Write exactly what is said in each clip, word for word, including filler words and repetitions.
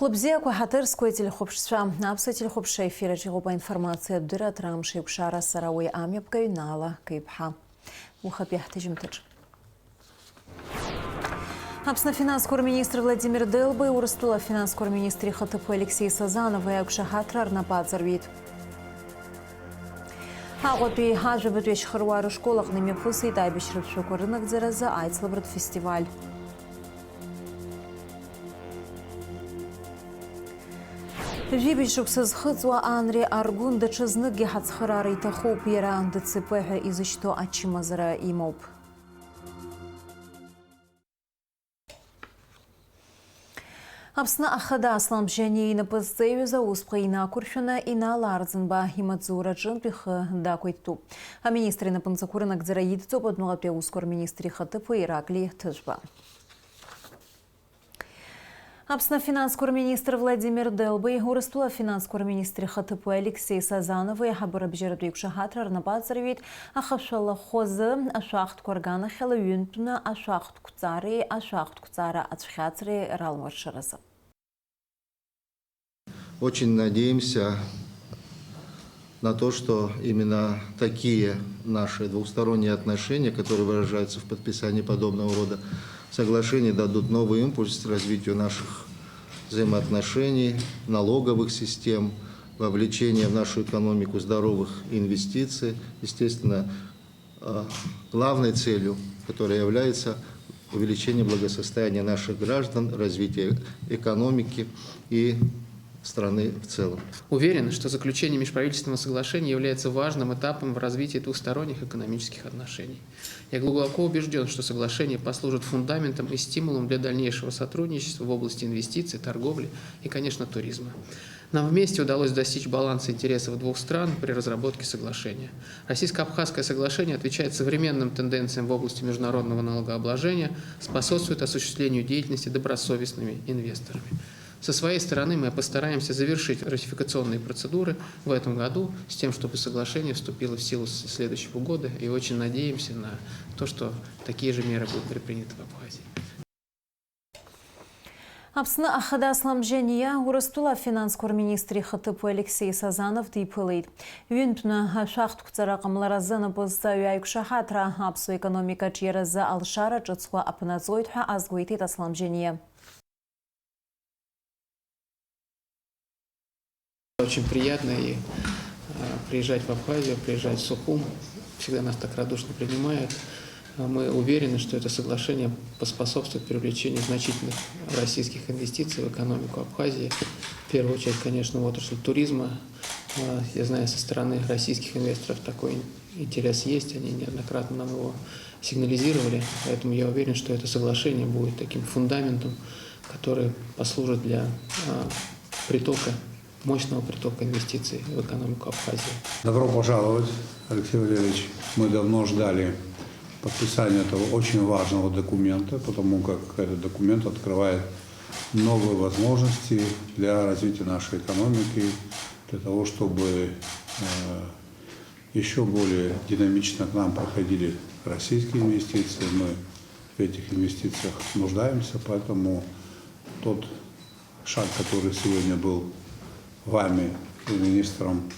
Хәлыбзиақәа, ҳаҭыр зқәу ателехәаԥшцәа, аԥсуа телехәаԥшра ефир аҿы иҟоуп аинформациатә дырраҭара Амш еиқәшара, сара уи амҩаԥгаҩ Наала Кеиԥҳа. Уахатәи ҳҭыжьымҭаҿ. Аԥсны афинансқәа рминистр Владимир Делба Урыстәыла афинансқәа рминистр ихаҭыԥуаҩ Алексеи Сазанов иақәшаҳаҭра рнапы аҵарҩит. Аҟәатәи ажәабатәи ашьхыруаа рышкол аҟны имҩаԥысит аибашьратә шәақәа рынагӡаразы аицлабратә фестиваль. Жәибжь шықәса зхыҵуа Анри Аргун даҽазныкгьы ҳацхыраара иҭахуп, иара Д Ц П ҳәа изышьҭоу ачымазара имоуп. Аԥсны Ахада Аслан Бжьаниа инапы зҵаҩыз аусԥҟа инақәыршәаны Инал Арӡынба имаҵзураҿынтә ихы дақәиҭтәуп. Аминистр инапынҵақәа рынагӡара идҵоуп адәныҟатәи аусқәа рминистр ихаҭыԥуаҩ Ираклиа Ҭыжәба. Аԥсны афинансқәа рминистр Владимир Делбеи Урыстәыла афинансқәа рминистр ихаҭыԥуаҩ Алексеи Сазанови аиҳабыра бжьаратәы еиқәшаҳаҭра рнапы аҵарҩит, аха шәалахәы азы ашәахтәқәа рганахьала ҩынтәны ашәахтә қәҵареи ашәахтә қәҵара ацәхьаҵреи ралмыршаразы. Очень надеемся на то, что именно такие наши двусторонние отношения, которые выражаются в подписании подобного рода соглашений, дадут новый импульс развитию наших взаимоотношений, налоговых систем, вовлечения в нашу экономику здоровых инвестиций. Естественно, э, главной целью, которая является увеличение благосостояния наших граждан, развитие экономики и страны в целом. Уверен, что заключение межправительственного соглашения является важным этапом в развитии двусторонних экономических отношений. Я глубоко убежден, что соглашение послужит фундаментом и стимулом для дальнейшего сотрудничества в области инвестиций, торговли и, конечно, туризма. Нам вместе удалось достичь баланса интересов двух стран при разработке соглашения. Российско-абхазское соглашение отвечает современным тенденциям в области международного налогообложения, способствует осуществлению деятельности добросовестными инвесторами. Со своей стороны мы постараемся завершить ратификационные процедуры в этом году с тем, чтобы соглашение вступило в силу с следующего года, и очень надеемся на то, что такие же меры будут предприняты в Абхазии. Аԥсны Ахада Аслан Бжьаниа Урыстәыла афинансқәа рминистр ихаҭыԥуаҩ Алексеи Сазанов диԥылеит. Ҩынтәны ашәахтә қәҵара ҟамларазы анапы зҵаҩу аиқәшаҳаҭра аԥсуа економика аҿиаразы алшара ҿыцқәа аԥнаҵоит ҳәа азгәеиҭеит Аслан Бжьаниа. Очень приятно и, э, приезжать в Абхазию, приезжать в Сухум. Всегда нас так радушно принимают. А мы уверены, что это соглашение поспособствует привлечению значительных российских инвестиций в экономику Абхазии. В первую очередь, конечно, в отрасль туризма. А, я знаю, со стороны российских инвесторов такой ин-, интерес есть, они неоднократно нам его сигнализировали. Поэтому я уверен, что это соглашение будет таким фундаментом, который послужит для, а, притока, мощного притока инвестиций в экономику Абхазии. Добро пожаловать, Алексей Валерьевич. Мы давно ждали подписания этого очень важного документа, потому как этот документ открывает новые возможности для развития нашей экономики, для того, чтобы, э, еще более динамично к нам проходили российские инвестиции. Мы в этих инвестициях нуждаемся, поэтому тот шаг, который сегодня был вами и министром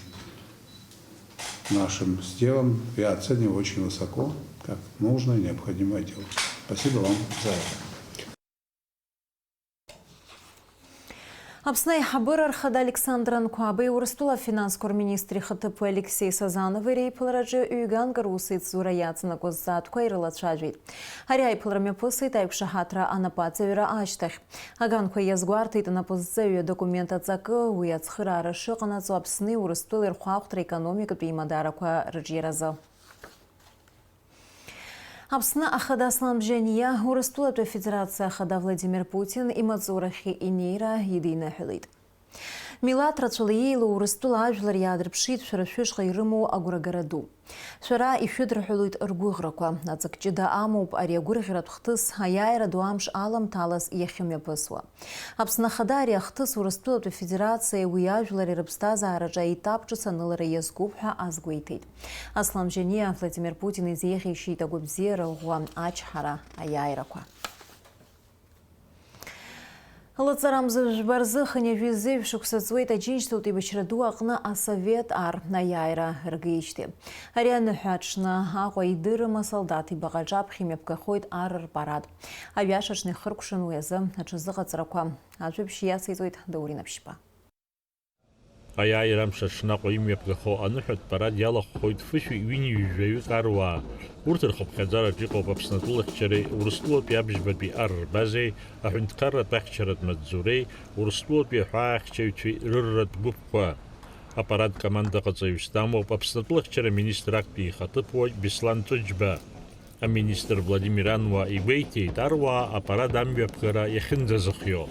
нашим сделан, я оцениваю очень высоко, как нужное и необходимое дело. Спасибо вам за это. Аԥсны аиҳабыра рхада Александр Анқәабеи Урыстәыла афинансқәа рминистр ихаҭыԥуаҩ Алексеи Сазанови реиԥылараҿы ҩганк русеицура иаҵанакуаз зҵаатәқәа ирылацәажәеит. Ари аиԥылара мҩаԥысит аиқәшаҳаҭра анапаҵаҩра ашьҭахь. Аганқәа иазгәарҭеит анапы зҵаҩы адокумент аҵакы, уи ацхыраара шыҟанаҵо Аԥсни Урыстәылеи рхәаахәҭра економикатә еимадарақәа рыҿиаразы. Аԥсны Ахада Аслан Бжьаниа Урыстәылатәи Афедерациа Ахада Владимир Путин имаҵурахь инеира идиныҳәалеит. Милаҭ рацәала иеилоу Урыстәыла ажәлар иаадырԥшит шәара шәышҟа ирымоу агәрагара ду. Шәара ишәыдырҳәалоит ргәыӷрақәа. Аҵак ҷыда амоуп ари агәырӷьаратә хҭыс аиааира ду амш аламҭалаз иахьымҩаԥысуа. Аԥсны Ахада ари ахҭыс Урыстәылатәи Афедерациеи уи ажәлари рыԥсҭазаараҿы аетап ҿыц анылара иазкуп ҳәа азгәеиҭеит. Аслан Бжьаниа Владимир Путин изеиӷьеишьеит агәабзиара ӷәӷәа, ачҳара, аиааирақәа. Лыҵарамза жәба рзы хынҩажәи зеижә шықәса ҵуеит Аџьынџьтәылатә еибашьра ду аҟны асовет ар аиааира ргеижьҭеи. Ари аныҳәа аҽны Аҟәа идырым асолдаҭ ибаҟа аҿаԥхьа имҩаԥгахоит ар рпарад. Аҩаша аҽны ихыркәшан уи азы аҽазыҟаҵарақәа. Ажәабжь иациҵоит Даур Инаԥшьба. Аиааира амш аҽны Аҟәа имҩаԥгахо аныҳәатә парад иалахәхоит фышәи ҩынҩажәаҩык аруаа. Урҭ рхыԥхьаӡараҿ иҟоуп Аԥсны атәылахьчареи Урыстәылатәи абжьбатәи ар рбазеи, аҳәынҭқарратә ахьчаратә маҵзуреи, Урыстәылатәи аҳәаахьчаҩцәеи рырратә гәыԥқәа. Апарад командаҟаҵаҩыс дамоуп Аԥсны атәылахьчара министр актәи ихаҭыԥуаҩ Беслан Ҵәыџьба. Аминистр Владимир Ануа игәеиҭеит, аруаа апарад амҩаԥгара иахьынӡазыхио.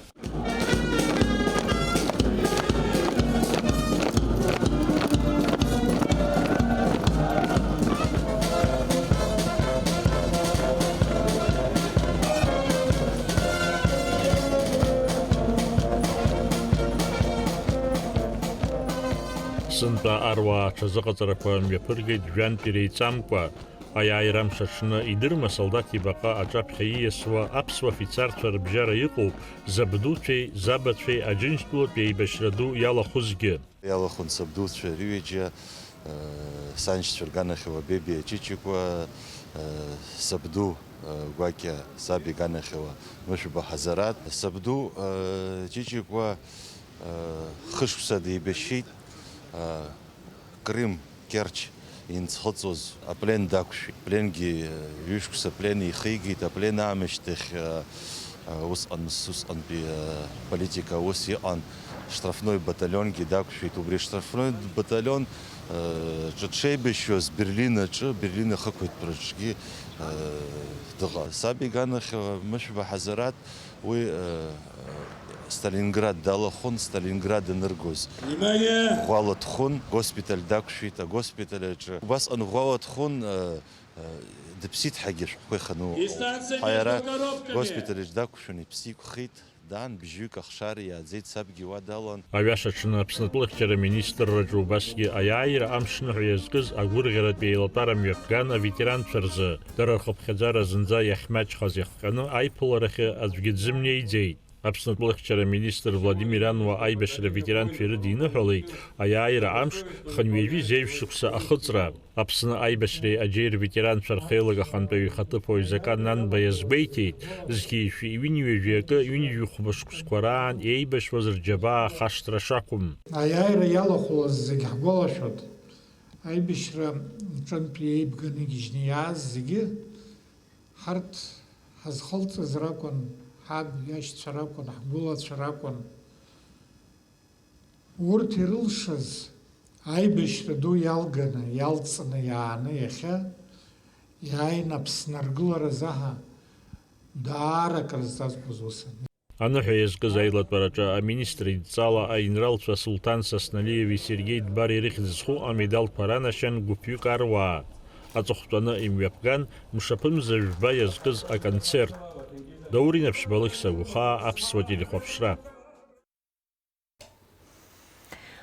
Сынтәа аруаа аҽазыҟаҵарақәа мҩаԥыргеит жәантә иреиҵамкәа. Аиааира амш аҽны идырма солдаҭ ибаҟа аҿаԥхьа ииасуа аԥсуа афицарцәа рыбжьара иҟоуп забдуцәеи забацәеи Аџьынџьтәылатәи аибашьра ду иалахәызгьы. Иалахәын сабдуцәа рҩыџьа, э, саншьцәа рганахьала Бебиа Ҷыҷыкәа, э, сабду, э, гәакьа саб иганахьала Мышәба Ҳазараҭ. Сабду, э, Ҷыҷыкәа, э, хышықәса деибашьит, э, Крым, Керч инцхыҵуаз аплен дақәшәеит. Апленгьы, э, ҩышықәса аплен ихигеит, аплен аамышьҭахь, э, э, усҟан, усҟантәи, э, политика аус иҟан, штрафной баталионгьы дақәшәеит. Убри аштрафной баталион, э, ҿы дшеибашьуаз Берлин аҿы, Берлин ахықәиҭтәраҿгьы, э, дыҟан. Саб иганахь, э, Мышәба Ҳазараҭ, Уи, э, Сталинград далахәын, Сталинград аныргоз. Внимание! Ӷәӷәала дхәын, госпиталь дақәшәеит, агоспиталь аҿы. Убасҟан ӷәӷәала дхәын, э, э, дыԥсит ҳәагьы ашәҟәқәа иханы. Дистанция ҳәа иара между коробками. Госпиталь аҿы дақәшәан, иԥсы иқәхеит, даан, бжьҩык ахшара иааӡеит, сабгьы уа далан. Аҩаша аҽны Аԥсны атәылахьчара аминистрраҿы убасгьы аиааира амш ныҳәа иазкыз агәырӷьаратәи еилатәара мҩаԥган аветеранцәа рзы. Дара рхыԥхьаӡара зынӡа иахьмаҷхаз иахҟьаны аиԥыларахьы аӡәгьы дзымнеиӡеит. Аԥсны атәылахьчара аминистр Владимир Ануа аибашьра аветеранцәа ирыдиныҳәалеит аиааира амш хынҩажәи зеижә шықәса ахыҵра. Аԥсны аибашьреи аџьеи рветеранцәа рхеилак ахантәаҩы ихаҭыԥуаҩ Закан Нанба иазгәеиҭеит, зқьи жәшәи ҩынҩажәи акы ҩынҩажәи хәба шықәсқәа раан еибашьуаз рџьабаа хашҭра шақәым. Аиааира иалахәлаз зегь ҳгәалашәоит. Аибашьра аҿынтә еибганы игьежьны иааз зегьы ҳарҭ ҳазхылҵыз ракәын, ҳаб иашьцәа ракәын, ҳгәылацәа ракәын. Урҭ ирылшаз аибашьра ду иалганы, иалҵны иааны иахьа иааины Аԥсны аргыларазы аҳа даара акрызҵазкуаз усын. Аныҳәа иазкыз аилатәараҿы аминистр идҵала аинралцәа Сулҭан Сасналиеви Сергеи Дбари рыхьӡ зху амедалқәа ранашьан гәыԥҩык аруаа. Аҵыхәтәаны имҩаԥган мшаԥымза жәба иазкыз аконцерт. Даур Инаԥшьба, Алықьса Гәхаа, Аԥсуа телехәаԥшра.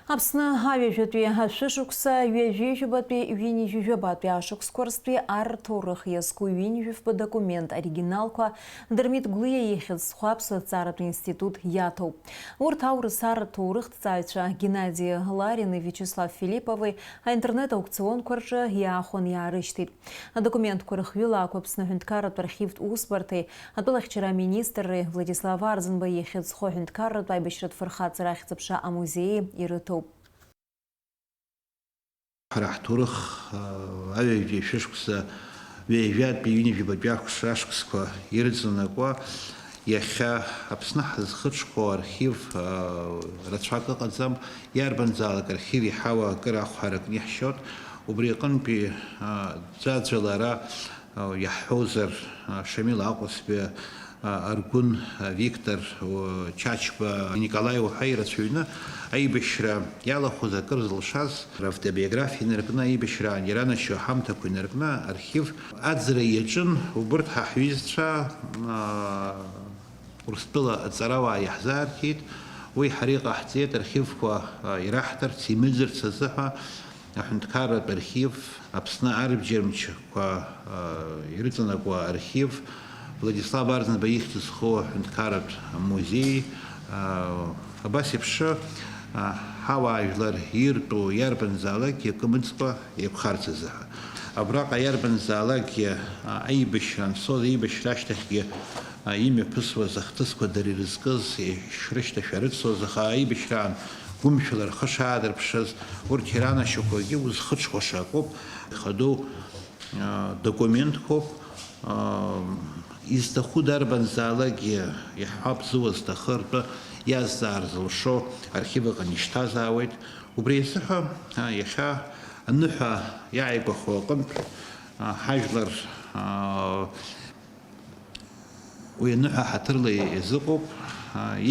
Аԥсны аҩажәатәи ашәышықәса ҩажәижәабатәи ҩынҩажәижәабатәи ашықәсқәа рзтәи ар рҭоурых иазку ҩынҩажәифба документ оригиналқәа Дырмит Гәлиа ихьӡ зху аԥсуа ҭҵааратә институт иаҭоуп. Урҭ аурыс ар рҭоурыхҭҵааҩцәа Геннади Ларини Виачеслав Филиппови аинтернет-аукционқәа рҿы иаахәаны иаарышьҭит. Адокументқәа рыхҩылаақәа Аԥсны аҳәынҭқарратә архивтә усбарҭеи атәылахьчара аминистрреи Владислав Арӡынба ихьӡ зху аҳәынҭқарратә аибашьратә фырхаҵара ахьӡ-аԥша амузеии ирыҭоуп. Ҳара ҳҭоурых, а, аҩажәи шәышықәса ҩажәатәи ҩынҩажәи жәабатәи ашықәсқәа ирыҵанакуа, иахьа Аԥсны ҳазхыҽхәо архив, а, рацәак ыҟаӡам, иарбанзаалак архив иҳауа акыр ахәҳаракны иаҳшьоит. Убри аҟынтәи, а, ӡәаӡәала ара, а, иаҳҳәозар, а, Шамил Аҟәасбеи, а, Аргәын, а, Виктор, о, Чачба, Николаи уҳәа ирацәаҩны аибашьра иалахәыз акыр зылшаз равтобиографиа инаркны, аибашьра иранашьо аҳамҭақәа инаркны архив аӡра иаҿын. Убырҭ ҳа ҳҩызцәа, а, Урыстәыла аҵарауаа иаҳзаархьеит, уи ҳара иҟаҳҵеит архивқәа, а, ираҳҭарц, имыӡырц азыҳәа аҳәынҭқарратә архив, Аԥсны арбџьармчқәа, а, ирыҵанакуа архив, Владислав Арӡынба ихьӡ зху аҳәынҭқарратә музеи, аа, абас еиԥш, аа, ҳауаажәлар иртәу иарбанзаалакгьы акы мыӡкәа еиқәхарц азыҳәа. Абраҟа иарбанзаалакгьы, аа, аибашьра анцоз, аибашьра ашьҭахьгьы, аа, имҩаԥысуаз ахҭысқәа дара ирызкыз, ишрышьҭашәарыцоз, аха аибашьраан гәымшәала рхы шаадырԥшыз, урҭ иранашьақәагьы узхыҽхәаша акоуп, ихадоу документқәоуп, изҭаху дарбанзаалакгьы, иаҳҳәап, зуа зҭахы ртәы иазҵаар зылшо архив аҟны ишьҭазаауеит. Убри азыҳәа, иахьа аныҳәа иааигәахо аҟынтә, ҳажәлар уи аныҳәа ҳаҭырла иазыҟоуп,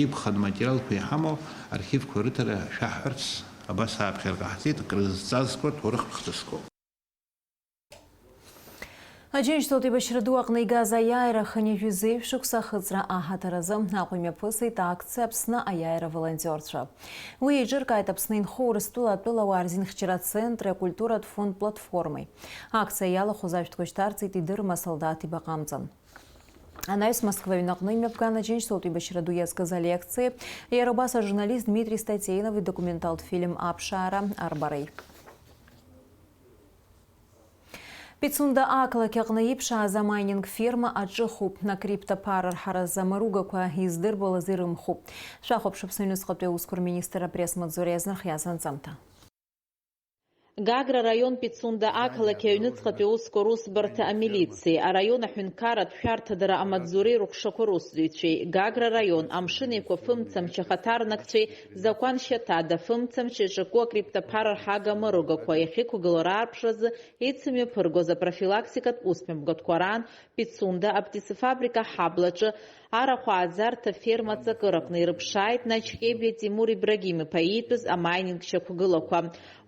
иқәханы материалқәа иҳамоу архивқәа рыҭара шәаҳҳәарц абас ааԥхьара ҟаҳҵеит, акрызҵазкуа ҭоурыхтә хҭысқәоуп. Аџьынџьтәылатә еибашьра ду аҟны игаз аиааира хынҩажәи зеижә шықәса ахыҵра аҳаҭыр азы Аҟәа имҩаԥысит акциа Аԥсны аиааира волонтиорцәа. Уи еиҿыркааит Аԥсны инхо Урыстәыла атәылауаа рзинхьчара ацентри акультуратә фонд платформеи. Акциа иалахәыз ашәҭқәа шьҭарҵеит идырма асолдаҭ ибаҟа амҵан. Анаҩс Москва аҩнаҟны имҩаԥган Аџьынџьтәылатә еибашьра ду иазкыз алекциеи, иара убас ажурналист Дмитри Статеинов идокументалтә фильм аԥшаара арбареи. Пицунда ақалақь аҟны иԥшааз амайнинг ферма аҿыхуп, акриптаԥара рҳаразы амаругақәа издырбалаз ирымхуп. Шәахәаԥш Аԥсны аҩныҵҟатәи аусқәа рминистр апресс-маҵзура иазнархиаз анҵамҭа. Гагра раион Пицунда ақалақь аҩныҵҟатәи аусқәа русбарҭа амилициеи, араион аҳәынҭқарратә шәарҭадара амаҵзуреи рыхәшақәа русзуҩцәеи, Гагра раион Амшын Еиқәа фымцамч ахаҭарнакцәеи Закәан Шьаҭада фымцамч иаҿаку акриптаԥара рҳага амаругақәа иахьықәгылоу раарԥшразы ицымҩаԥыргоз апрофилактикатә усмҩаԥгатәқәа раан Пицунда аптицефабрика аҳаблаҿы арахә ааӡарҭа ферма аҵакыраҟны ирыԥшааит Наҷҟьебиа Тимур Ибрагим-иԥа иитәыз амайнинг шьақәгылақәа.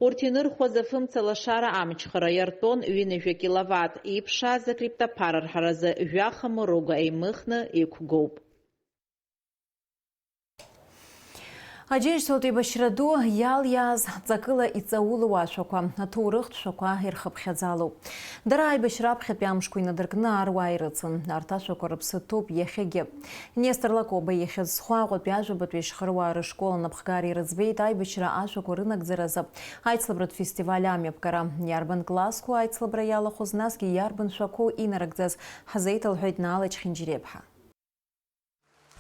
Урҭ инырхуаз афымца лашара амчхара иартәон ҩынҩажәа киловатт, иԥшааз акриптаԥара рҳаразы жәаха мыруга еимыхны иқәгоуп. Аџьынџьтәылатә еибашьра ду иалиааз ҵакыла иҵаулоу ашәақәа, аҭоурыхтә шәақәа ирхыԥхьаӡалоуп. Дара аибашьра аԥхьатәи амшқәа инадыркны аруаа ирыцын. Арҭ ашәақәа рыԥсы ҭоуп иахьагьы. Нестор Лакоба ихьӡ зху Аҟәатәи ажәабатәи ашьхаруаа рышкол анапхгара ирыӡбеит аибашьра ашәақәа рынагӡаразы аицлабратә фестиваль амҩаԥгара. Иарбан классқәоу аицлабра иалахәыз, насгьы иарбан шәақәоу инарыгӡаз, ҳзеиҭалҳәеит Наала Чхинџьириаԥҳа.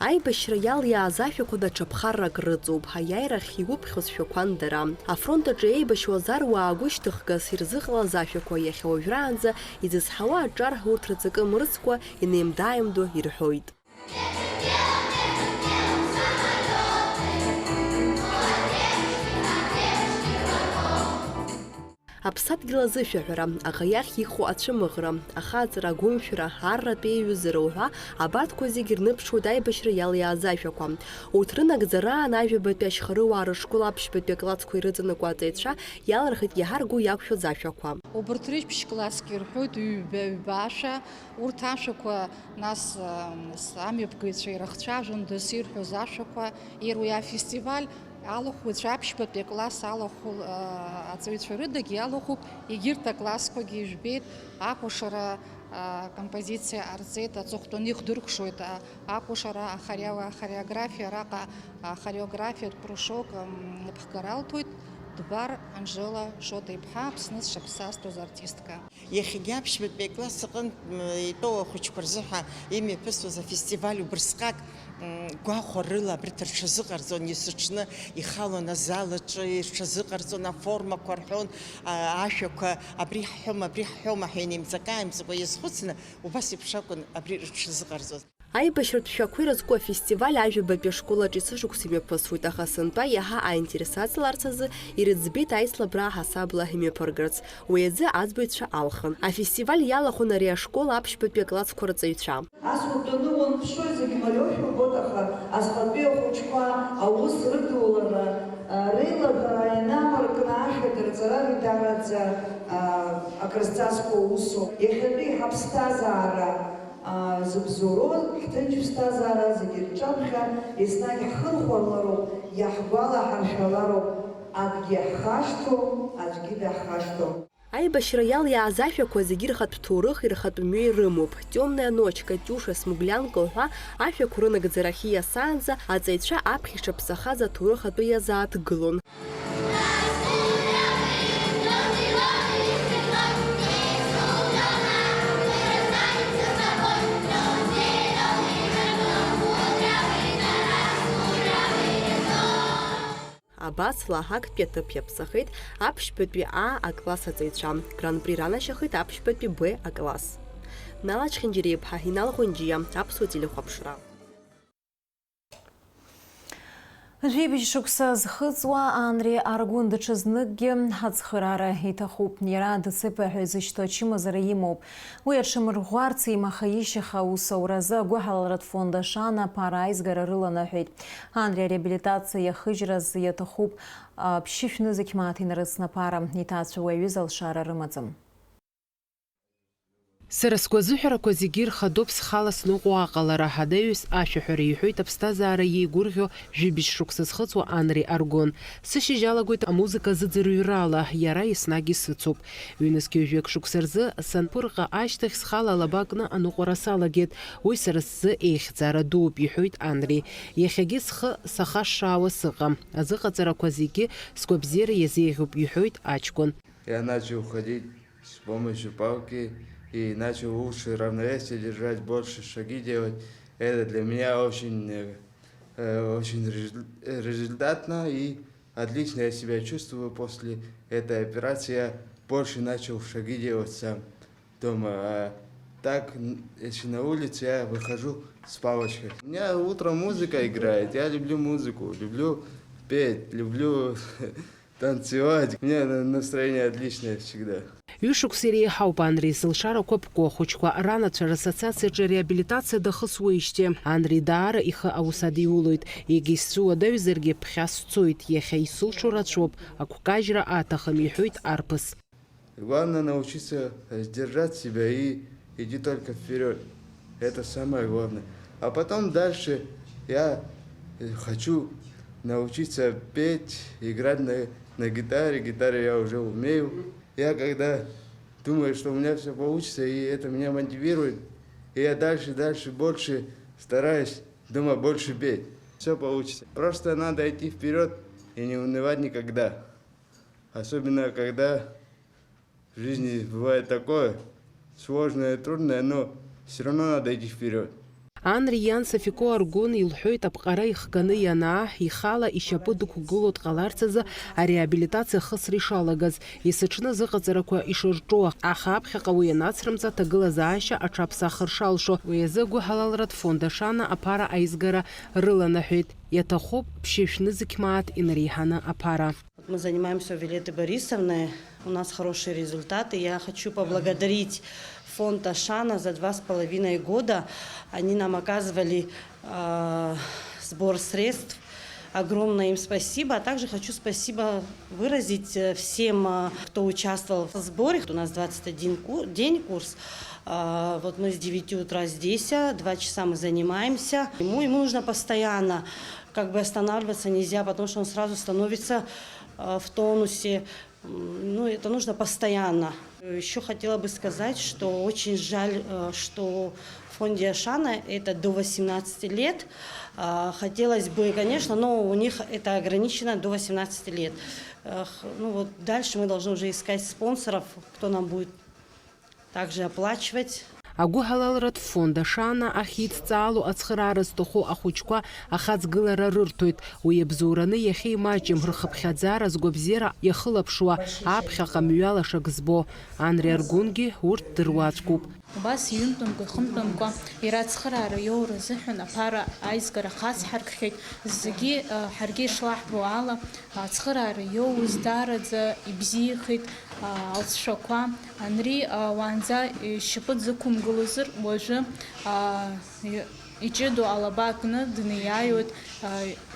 Аибашьра иалиааз ашәақәа даҽа ԥхаррак рыҵоуп, аиааирахь иуԥхьоз шәақәан дара. Афронт аҿы еибашьуаз аруаа гәышьҭыхгас ирзыҟалаз ашәақәа иахьа уажәраанӡа изызҳауа аҿар урҭ рҵакы мырӡкәа инеимда-ааимдо ирҳәоит. Аԥсадгьыл азышәаҳәара, аӷа иахь иҟоу ацәымӷра, ахаҵара, агәымшәара, арратә еиҩызара уҳәа абарҭқәа зегьы ирныԥшуеит аибашьра иалиааз ажәақәа. Урҭ рынагӡараан ажәабатәи ашьхарыуаа рышкол аԥшьбатәи аклассқәа ирыҵанакуа аҵаҩцәа иалырхит иаҳа ргәы иақәшәаз ашәақәа. Убырҭ рыжәтә классгьы ирҳәоит ҩба-ҩба ашәа, урҭ ашәақәа нас, м, с-, амҩаԥгаҩцәа ирыхцәажәон дас ирҳәоз ашәақәа, иара уи афестиваль алахәыцәа аԥшьбатәи акласс алахәы, а, аҵаҩцәа рыдагьы иалахәуп, егьырҭ аклассқәагьы ижәбеит, акәашара, а, композициа ҟарҵеит, аҵыхәтәаны ихдыркәшоит, а, акәашара, ахорео-, ахореографиа, араҟа ахореографиатә кружок, м, ԥхгара алҭоит Дбар Анжела Шоҭа-иԥҳа, Аԥсны зҽаԥсазтәыз артистка. Иахьагьы аԥшьбатәи акласс аҟынтә, м, итәоу ахәыҷқәа рзыҳәа имҩаԥысуаз афестиваль убырсҟак, м, гәахәарыла абарҭ рҽазыҟарҵон, есыҽны ихалон азал аҿы, ирҽазыҟарҵон, аформақәа рҳәон, а, ашәақәа, абри ҳҳәом, абри ҳҳәом ҳәа инеимҵакы-ааимҵакуа иазхәыцны, убас еиԥш акәын абри рҽазыҟарҵоз. Аибашьратә шәақәа ирызку афестиваль ажәабатәи ашкол аҿы есышықәса имҩаԥысуеит, аха сынтәа иаҳа аинтерес аҵаларц азы ирыӡбеит аицлабра аҳасабала имҩаԥыргарц. Уи азы аӡбаҩцәа алхын. Афестиваль иалахәын ари ашкол аԥшьбатәи аклассқәа рҵаҩцәа. Ас утәаны уанԥшуа зегь мариоушәа убоит, аха асҟатәи ахәыҷқәа аус рыдуланы, а, реилаҳәара ианаваркны ашәа дырҵара реидараӡа, а, акрызҵазкуа усуп. Иахьатәи ҳаԥсҭазаара, а, зыбзоуроу ҳҭынч ԥсҭазаара зегьы рҿаԥхьа еснагь ҳхырхәарлароуп, иаҳгәалаҳаршәалароуп, акгьы ҳхашҭуам, аӡәгьы даҳхашҭуам. Аибашьра иалиааз ашәақәа зегьы рхатә ҭоурых, ирхатә мҩа ирымоуп. Тёмная ночь, Катюша, Смуглянка уҳәа ашәақәа рынагӡарахь ииасаанӡа аҵаҩцәа аԥхьа ишаԥсахаз аҭоурых атәы иазааҭгылон. Абас ла актәи аҭыԥ иаԥсахеит аԥшьбатәи А акласс аҵаҩцәа. Гран-при ранашьахеит аԥшьбатәи Б акласс. Нала Чхинџьариа-иԥҳа, Инал Ӷәынџьиа, Аԥсуа телехәаԥшра. Жәибжь шықәса зхыҵуа Анри Аргәын даҽазныкгьы ацхыраара иҭахуп. Иара ДЦП ҳәа изышьҭоу ачымазара имоуп. Уи аҽамырӷәӷәарц имаха-ишьаха аусауразы агәыҳалалратә фонд Ашана аԥара аизгара рыланаҳәеит. Анри ареабилитациа иахыжьраз иаҭахуп, а, ԥшьышә нызқь мааҭ инарыцны аԥара. Иҭаацәа уи аҩыза алшара рымаӡам. Сара сгәазыҳәарақәа зегьы рхадоуп схала сныҟәо аҟалара, анаҩс ашәаҳәара, иҳәоит аԥсҭазаара иеигәырӷьо жәибжь шықәса зхыҵуа Анри Аргәын. Сышьыжь алагоит амузыка зыӡырҩрала, иара еснагь исыцуп. Ҩнызқьҩажәеик шықәса рзы санԥырҟа ашьҭахь схала алаба кны аныҟәара салагеит. Уи сара сзы еихьӡара дууп, иҳәоит Анри. Иахьагьы схы сахашшаауа сыҟам. Азыҟаҵарақәа зегьы сгәабзиара иазеиӷьуп, иҳәоит аҷкәын. Я начал ходить с помощью палки и начал лучше равновесие держать, больше шаги делать. Это для меня очень, э, э, очень резуль-, э, результатно и отлично я себя чувствую после этой операции. Я больше начал шаги делать сам дома. А так, н-, если на улице, я выхожу с палочкой. У меня утром музыка играет. Я люблю музыку, люблю петь, люблю танцевать. У меня на-, настроение отличное всегда. Ҩышықәса иреиҳауп Анри зылшарақәа ԥку ахәыҷқәа ранацәа рассоциациаҿы реабилитациа дахысуеижьҭеи. Анри даара ихы аус адиулоит. Егьа исцәуадаҩзаргьы ԥхьа сцоит, иахьа исылшо рацәоуп, агәкажьра аҭахым, иҳәоит арԥыс. Главное научиться сдержать себя и идти только вперёд. Это самое главное. А потом дальше я хочу научиться петь, играть на, на гитаре. Гитаре я уже умею. Я когда думаю, что у меня всё получится, и это меня мотивирует, и я дальше, дальше, больше стараюсь дома больше петь. Всё получится. Просто надо идти вперёд и не унывать никогда. Особенно, когда в жизни бывает такое сложное, трудное, но всё равно надо идти вперёд. Анри иан Сафико Аргәын илҳәоит, аԥҟара ихганы ианаа, ихала ишьапы дықәгыло дҟаларц азы ареабилитациа ахысра ишалагаз, есыҽны зыҟаҵарақәа ишырҿу, аха аԥхьаҟа уи анацрымҵа аҭагылазаашьа аҽаԥсахыр шалшо, уи азы агәыҳалалратә фонд Ашана аԥара аизгара рыланаҳәеит. Иаҭахуп ԥшьышә нызқь мааҭ инареиҳаны аԥара. Вот мы занимаемся у Виолетты Борисовны, у нас хорошие результаты. Я хочу поблагодарить фонд Ашана за два с половиной года. Они нам оказывали, а, сбор средств. Огромное им спасибо. А также хочу спасибо выразить, э, всем, а, кто участвовал в сборе. У нас двадцать один ку-, день курс. А, вот мы с девяти утра здесь, а, два часа мы занимаемся. Ему, ему нужно постоянно, как бы, останавливаться нельзя, потому что он сразу становится, а, в тонусе. М, ну, это нужно постоянно. Ещё хотела бы сказать, что очень жаль, э, что в фонде Ашана это до восемнадцати лет. А, хотелось бы, конечно, но у них это ограничено до восемнадцати лет. Эх, ну вот дальше мы должны уже искать спонсоров, кто нам будет также оплачивать. Агәыҳалалратә фонд Ашана ахь идҵаало ацхыраара зҭаху ахәыҷқәа ахаҵгылара рырҭоит. Уи абзоураны иахьа имаҷым, рхыԥхьаӡара згәабзиара иахылаԥшуа, аԥхьаҟа мҩалашак збо. Анри Аргәынгьы урҭ дыруаӡәкуп. Убас иҩынтәымкәа, ихынтәымкәа иара ацхыраара иоура азыҳәан аԥара аизгара хацҳаркхьеит. Зегьы, а, ҳаргьы ишлаҳбо ала, ацхыраара иоуз даараӡа ибзиахеит, а, алҵшәақәа. Анри, а, уаанӡа ишьапы дзықәымгылозар, уажәы, а, и-, Иҷыдоу алаба кны днеиааиуеит,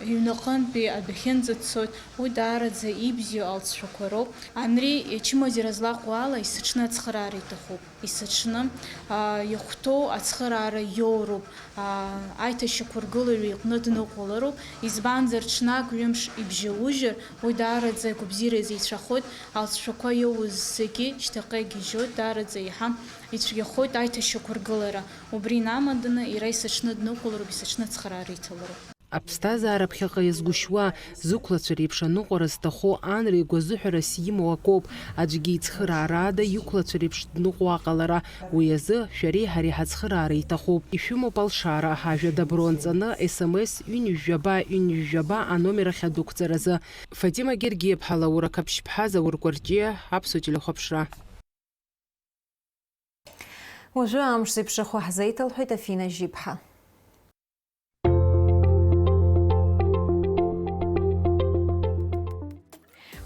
иҩнаҟынтәи адәахьынӡа дцоит, уи даараӡа ибзиоу алҵшәақәа роуп. Анри ичымазара злаҟоу ала есыҽны ацхыраара иҭахуп. Есыҽны, иахәҭоу ацхыраара иоуроуп, аиҭашьақәыргылаҩы иҟны дныҟәалароуп, избанзар, ҽнак-ҩымш ибжьаужьыр, уи даараӡа игәабзиара изеицәахоит, алҵшәақәа иоуз зегьы шьҭахьҟа игьежьоит, даараӡа еиҳа ицәгьахоит аиҭашьақәыргылара. Убри инамаданы иара есыҽны дныҟәалароуп, есыҽны ацхыраара иҭалароуп. Аԥсҭазаара ԥхьаҟа иазгәышьуа, зықәлацәа реиԥш аныҟәара зҭаху анра игәазыҳәарас имоу акоуп, аӡәгьы ицхыраарада иқәлацәа реиԥш дныҟәо аҟалара. Уи азы шәареи ҳареи ҳацхыраара иҭахуп. Ишәымоуп алшара, ҳажәа добро анҵаны, S M S ҩынҩажәаба, ҩынҩажәаба аномер ахь адәықәҵаразы. Фатима Гергиаԥҳа, Лаура Қаԥшьԥҳа, Заур Кәарҷиа, Аԥсуа телехәаԥшра. Уажәы амш зеиԥшрахо ҳзеиҭалҳәеит Афина Жьиԥҳа.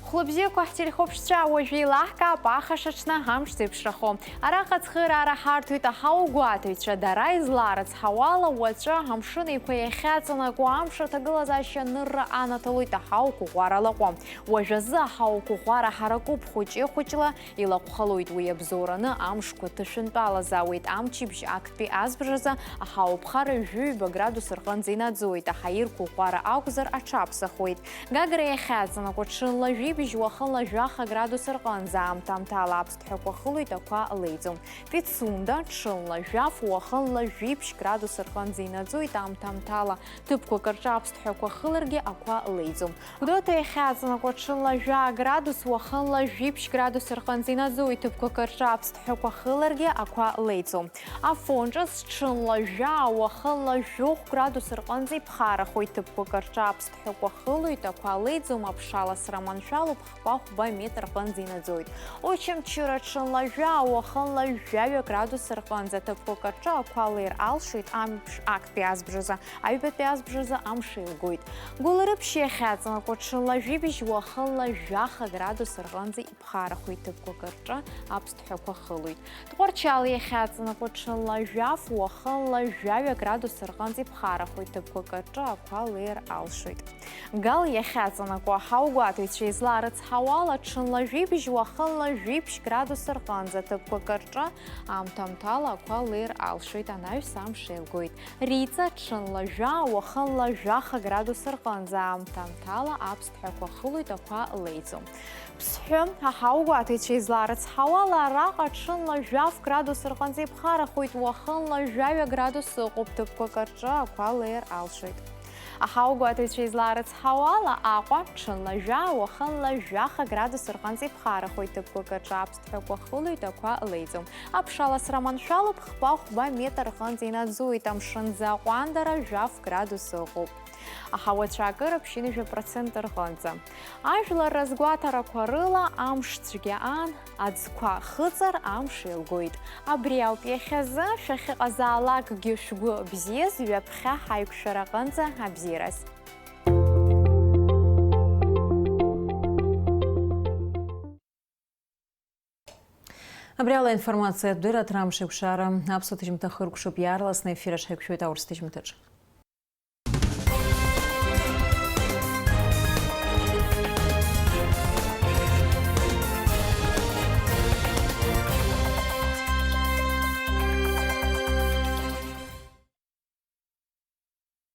Хәлыбзиақәа ҳтелехәаԥшцәа, уажәы еилаҳкаап ахашаҽны амш зеиԥшрахо. Араҟа ацхыраара ҳарҭоит аҳауагәаҭаҩцәа, дара излаарыцҳауала, уаҵәы Амшын Еиқәа иахьаҵанакуа амш аҭагылазаашьа анырра анаҭалоит аҳауа қәыӷәӷәара лаҟәы. Уажәазы аҳауа қәыӷәӷәара ҳаракуп хәыҷы-хәыҷла, илаҟәхалоит уи абзоураны, амшқәа ҭышәынтәалазаауеит, амчыбжь актәи азбжазы аҳауа ԥхара жәаҩба градус рҟынӡа инаӡоит, аҳаирқәа ӷәӷәара акәзар аҽаԥсахуеит. Гагра иахьаҵанакуа ҽынла жәибжь уахынла жәаха градус рҟынӡа, аамҭа-аамҭала аԥсҭҳәақәа хылоит, ақәа леиӡом. Пицунда ҽынла жәаф уахынла жәибжь градус рҟынӡа инаӡоит, аамҭа-аамҭала ҭыԥқәак рҿы аԥсҭҳәақәа хыларгьы ақәа леиӡом. Гәдоуҭа иахьаҵанакуа ҽынла жәаа градус уахынла жәибжь градус рҟынӡа инаӡоит, ҭыԥқәак рҿы аԥсҭҳәақәа хыларгьы ақәа леиӡом. Афон ҿыц ҽынла жәаа уахынла жәохә градус рҟынӡа иԥхарахоит, ҭыԥқәак рҿы аԥсҭҳәақәа хылоит, ақәа леиӡом, аԥшаласра маншәалоуп, хԥа-хәба метр рҟынӡа инаӡоит. Очамчыра ҽынла жәаа уахынла жәаҩа градус рҟынӡа, ҭыԥқәак рҿы ақәа леир алшоит, амш актәи азбжазы, аҩбатәи азбжазы амш еилгоит. Гәылрыԥшь иахьаҵанакуа ҽынла жәибжь уахынла жәаха градус рҟынӡа иԥхарахоит, ҭыԥқәак рҿы аԥсҭҳәақәа хылоит. Тҟәарчал иахьаҵанакуа ҽынла жәаф уахынла жәаҩа градус рҟынӡа иԥхарахоит, ҭыԥқәак рҿы ақәа леир алшоит. Гал иахьаҵанакуа, ҳаугәаҭаҩцәа излаарыцҳауала, ҽынла жәибжь уахынла жәибжь градус рҟынӡа, ҭыԥқәак рҿы аамҭа-аамҭала ақәа леир алшоит, анаҩс амш еилгоит. Риҵа ҽынла жәаа уахынла жәаха градус рҟынӡа, аамҭа-аамҭала аԥсҭҳәақәа хылоит, ақәа леиӡом. Ԥсҳәы, аҳаугәаҭаҩцәа излаарыцҳауала, араҟа ҽынла жәаф градус рҟынӡа иԥхарахоит, уахынла жәаҩа градус ыҟоуп, ҭыԥқәак рҿы ақәа леир алшоит. Аҳаугәаҭаҩцәа излаарыцҳауала, Аҟәа ҽынла жәаа, уахынла жәаха градус рҟынӡа иԥхарахоит, ҭыԥқәак рҿы аԥсҭҳәақәа хылоит, ақәа леиӡом. Аԥшаласра маншәалоуп, хԥа-хәба метр рҟынӡа инаӡоит, амшынӡы аҟәандара жәаф градус ыҟоуп. Аҳауа цәаакыра ԥшьынҩажәа процент рҟынӡа. Ажәлар разгәаҭарақәа рыла амш цәгьа аан, аӡқәа хыҵыр, амш еилгоит. Абри ауп иахьазы, шәахьыҟазаалакгьы шәгәы бзиаз, ҩаԥхьа ҳаиқәшәараҟынӡа абзиараз. Абри ала аинформациатә дырраҭара амш еиқәшара аԥсуа ҭыжьымҭа хыркәшоуп, иаарласны аефир аҿы ҳаиқәшәоит аурыс ҭыжьымҭаҿы.